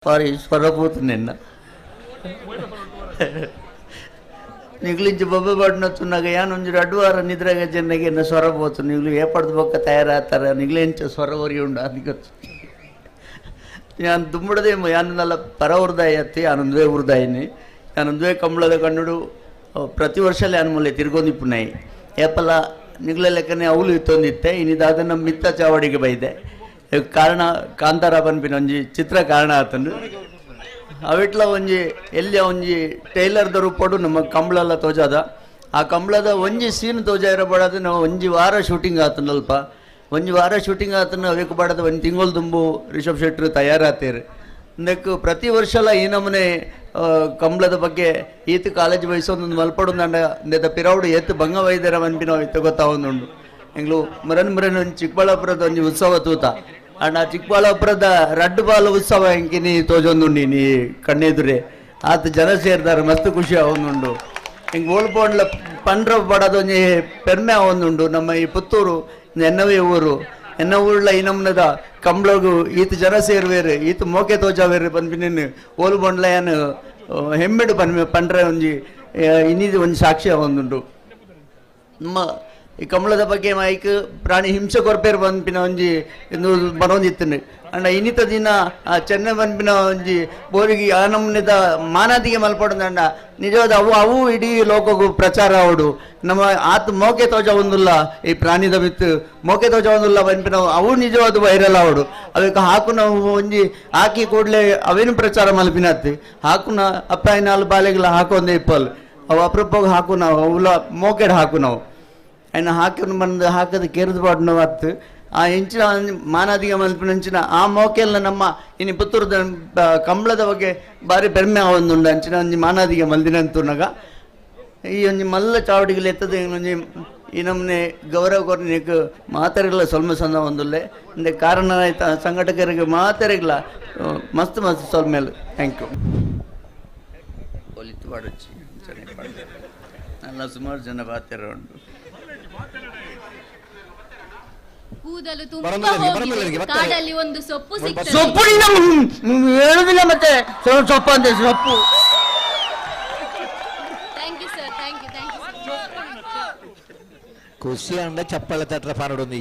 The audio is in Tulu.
ಸಾರಿ, ಸ್ವರಪೂತು ನಿನ್ನ ನಿಗ್ಲಿಂಚ ಬೊಬ್ಬೆ ಬಾಡ್ನ ಯಾನ್ ಒಂಜಿ ರಡ್ಡ್ ವಾರ ನಿದ್ರಾಗ ಜನ್ನಗೆ ಎನ್ನ ಸ್ವರ ಪೋತು. ನಿಗ್ಲು ಏಪಡ್ದು ಬೊಕ್ಕ ತಯಾರಾತಾರ, ನಿಗ್ಲೆಂಚ ಸ್ವರ ಒರಿ ಉಂಡು ಅದು ಗೊತ್ತು. ಯಾನ್ ದುಂಬುಡದೆ ಯಾನ್ ನಲ್ಲ ಪರ ಉರ್ದಾಯಿ ಅತ್ತಿ, ಯಾನ್ ಒಂದುವೇ ಉರ್ದಾಯಿನಿ. ಯಾನ್ ಒಂದುವೇ ಕಂಬಳದ ಕಣ್ಣುಡು ಪ್ರತಿ ವರ್ಷಲ ಯಾನ್ ಮೂಲೆ ತಿರ್ಗೊಂದಿಪ್ಪುನಾಯಿ. ಏಪಲ ನಿಗ್ಲ ಲೆಕ್ಕನೆ ಅವ್ಲು ಇತ್ತೊಂದಿತ್ತೆ. ಇನಿದಾದ ನಮ್ಮ ಮಿತ್ತ ಚಾವಡಿಗೆ ಬೈದೆ. ಕಾರಣ ಕಾಂತಾರ ಪನ್ಪಿನ ಒಂಜಿ ಚಿತ್ರ ಕಾರಣ ಆತಂಡು. ಅವಿಟ್ಲ ಒಂಜಿ ಎಲ್ಲಿಯ ಒಂಜಿ ಟೈಲರ್ದ ರೂಪಡು ನಮ್ಮ ಕಂಬಳೆಲ್ಲ ತೋಜಾದ. ಆ ಕಂಬಳದ ಒಂಜಿ ಸೀನ್ ತೋಜಾಯಿರ ಬಡದು ನಾವು ಒಂಜಿ ವಾರ ಶೂಟಿಂಗ್ ಆತನಲ್ಪ. ಒಂಜಿ ವಾರ ಶೂಟಿಂಗ್ ಆತನ ಅವೇಕ್ ಬಾಡದ ಒಂಜಿ ತಿಂಗಳು ದುಂಬು ರಿಷಬ್ ಶೆಟ್ಟರು ತಯಾರಾತೇರು. ಇಂದಕ್ಕೆ ಪ್ರತಿ ವರ್ಷಲ ಈ ನಮೂನೆ ಕಂಬಳದ ಬಗ್ಗೆ ಈತ್ ಕಾಲೇಜ್ ವಹಿಸೊಂದು ಮಲ್ಪಡುಂದಂಡ ಇಂದೆತ ಪಿರವುಡು ಏತ್ ಬಂಗ ವೈದ್ಯರ ಮನ್ಪಿನ ಇತ್ತ ಗೊತ್ತಾವೊಂದುಂಡು. ಎಂಗ್ಲು ಮುರನ್ ಮುರನ್ ಒಂಜಿ ಚಿಕ್ಕಬಳ್ಳಾಪುರದ ಒಂಜಿ ಉತ್ಸವ ತೂತ. ಅಂಡ ಚಿಕ್ಕಬಳ್ಳಾಪುರದ ರಡ್ಡು ಬಾಲ ಉತ್ಸವ ಎಂಕಿನಿ ತೋಜೊಂದುಂಡು ನೀ ಕಣ್ಣೆದುರೆ. ಆತ್ ಜನ ಸೇರ್ದಾರೆ, ಮಸ್ತ್ ಖುಷಿ ಆವೊಂದುಂಡು. ಹಿಂಗೆ ಓಲ್ಪೋಂಡ್ಲ ಪಂಡ್ರ ಬಡದ ಒಂಜಿ ಪೆರ್ಮೆ ಆವೊಂದುಂಡು. ನಮ್ಮ ಈ ಪುತ್ತೂರು ಎನ್ನವೇ ಊರು, ಎನ್ನ ಊರ್ಲ ಈ ನಮ್ನದ ಕಂಬ್ಳಗು ಈತ್ ಜನ ಸೇರುವೇರು, ಈತ್ ಮೋಕೆ ತೋಜಾವೇರು ಪನ್ಪಿನ ಓಲು ಬೊಂಡ್ಲ ಯಾನ್ ಹೆಮ್ಮೆಡು ಪನ್ಪೆ ಪಂಡ್ರೆ ಒಂಜಿ ಇನ್ನಿದು ಒಂಜಿ ಸಾಕ್ಷಿ ಆವೊಂದುಂಡು. ನಮ್ಮ ಈ ಕಂಬಳದ ಬಗ್ಗೆ ಮೈಕ್ ಪ್ರಾಣಿ ಹಿಂಸೆ ಕೊರ್ಪೇರು ಪನ್ಪಿನ ಒಂಜಿ ಇಂದು ಬರೊಂದಿತ್ತುಂಡು. ಅಂಡ ಇನ್ನಿತ ದಿನ ಆ ಚೆನ್ನೆ ಪನ್ಪಿನ ಒಂಜಿ ಬೋರಿಗೆ ಆ ನಮೂನೆದ ಮಾನಾದಿಗೆ ಮಲ್ಪಡುಂದಂಡ ನಿಜವಾದ ಅವು ಅವು ಇಡೀ ಲೋಕಗು ಪ್ರಚಾರ ಆವಡು. ನಮ್ಮ ಆತ್ ಮೋಕೆ ತೋಜ ಒಂದುಲ್ಲ, ಈ ಪ್ರಾಣಿದ ಮಿತ್ತು ಮೋಕೆ ತೋಜ ಒಂದುಲ್ಲ ಪನ್ಪಿನ ಅವು ನಿಜವಾದ ವೈರಲ್ ಆವಡು. ಅವಕ್ಕೆ ಹಾಕುನ ಒಂಜಿ ಹಾಕಿ ಕೂಡಲೇ ಅವೇನು ಪ್ರಚಾರ ಮಲ್ಪಿನತ್ತು. ಹಾಕುನ ಅಪ್ಪ ಬಾಲೆಗಳ ಹಾಕೊಂದೇ ಇಪ್ಪಲ್ ಅವು ಅಪರೂಪಕ್ಕೆ ಹಾಕು ನಾವು ಅವುಲ ಮೋಕೆಡ್ ಹಾಕು ನಾವು. ಆಯ್ನ ಹಾಕಿನ ಬಂದು ಹಾಕದ ಕೆರೆದು ಪಾಡ್ನ ಅತ್ತು. ಆ ಎಂಚಿನ ಮಾನಾದಿಗೆ ಮಲ್ಪಿನ ಅಂಚಿನ ಆ ಮೋಕೆಲ್ಲ ನಮ್ಮ ಇನಿ ಪುತ್ತೂರುದ ಕಂಬಳದ ಬಗ್ಗೆ ಬಾರಿ ಪೆರ್ಮೆ ಆವೊಂದುಂಡು. ಅಂಚಿನ ಒಂಜಿ ಮಾನಾದಿಗೆ ಮಲ್ದಿನಂತುನಗ ಈ ಒಂಜಿ ಮಲ್ಲ ಚಾವಡಿಗಳು ಎತ್ತದ ಒಂಜಿ ಈ ನಮ್ಮನೆ ಗೌರವ ಕೊರ್ನಿಕ್ ಮಾತರಿಲ್ಲ ಸೊಲ್ಮೆ ಸಂದ ಒಂದುಲ್ಲೆ. ಇಂದೆ ಕಾರಣ ಆಯ್ತ ಸಂಘಟಕರಿಗೆ ಮಾತರಿಲ್ಲ ಮಸ್ತ್ ಮಸ್ತ್ ಸೊಲ್ಮೆಲ್. Thank you. ಒಲಿತು ಪಾಡೊಚ್ಚಿ ನಲ್ಲ ಸುಮಾರು ಜನ ಪಾತೆರ ಉಂಟು. ಕೂದಲು ತುಂಬಾ ಹೋಗಿದೆ, ಕಾಡಲ್ಲಿ ಒಂದು ಸೊಪ್ಪು ಸಿಗ್ತದೆ. ಸೊಪ್ಪು ಹೇಳುದಿಲ್ಲ ಮತ್ತೆ ಸೊಪ್ಪು ಅಂತ ಸೊಪ್ಪು. Thank you sir, thank you, thank you. ಖುಷಿ ಅಂಡ ಚಪ್ಪಳ ತಟ್ರ ಪಾನಡೊಂದು.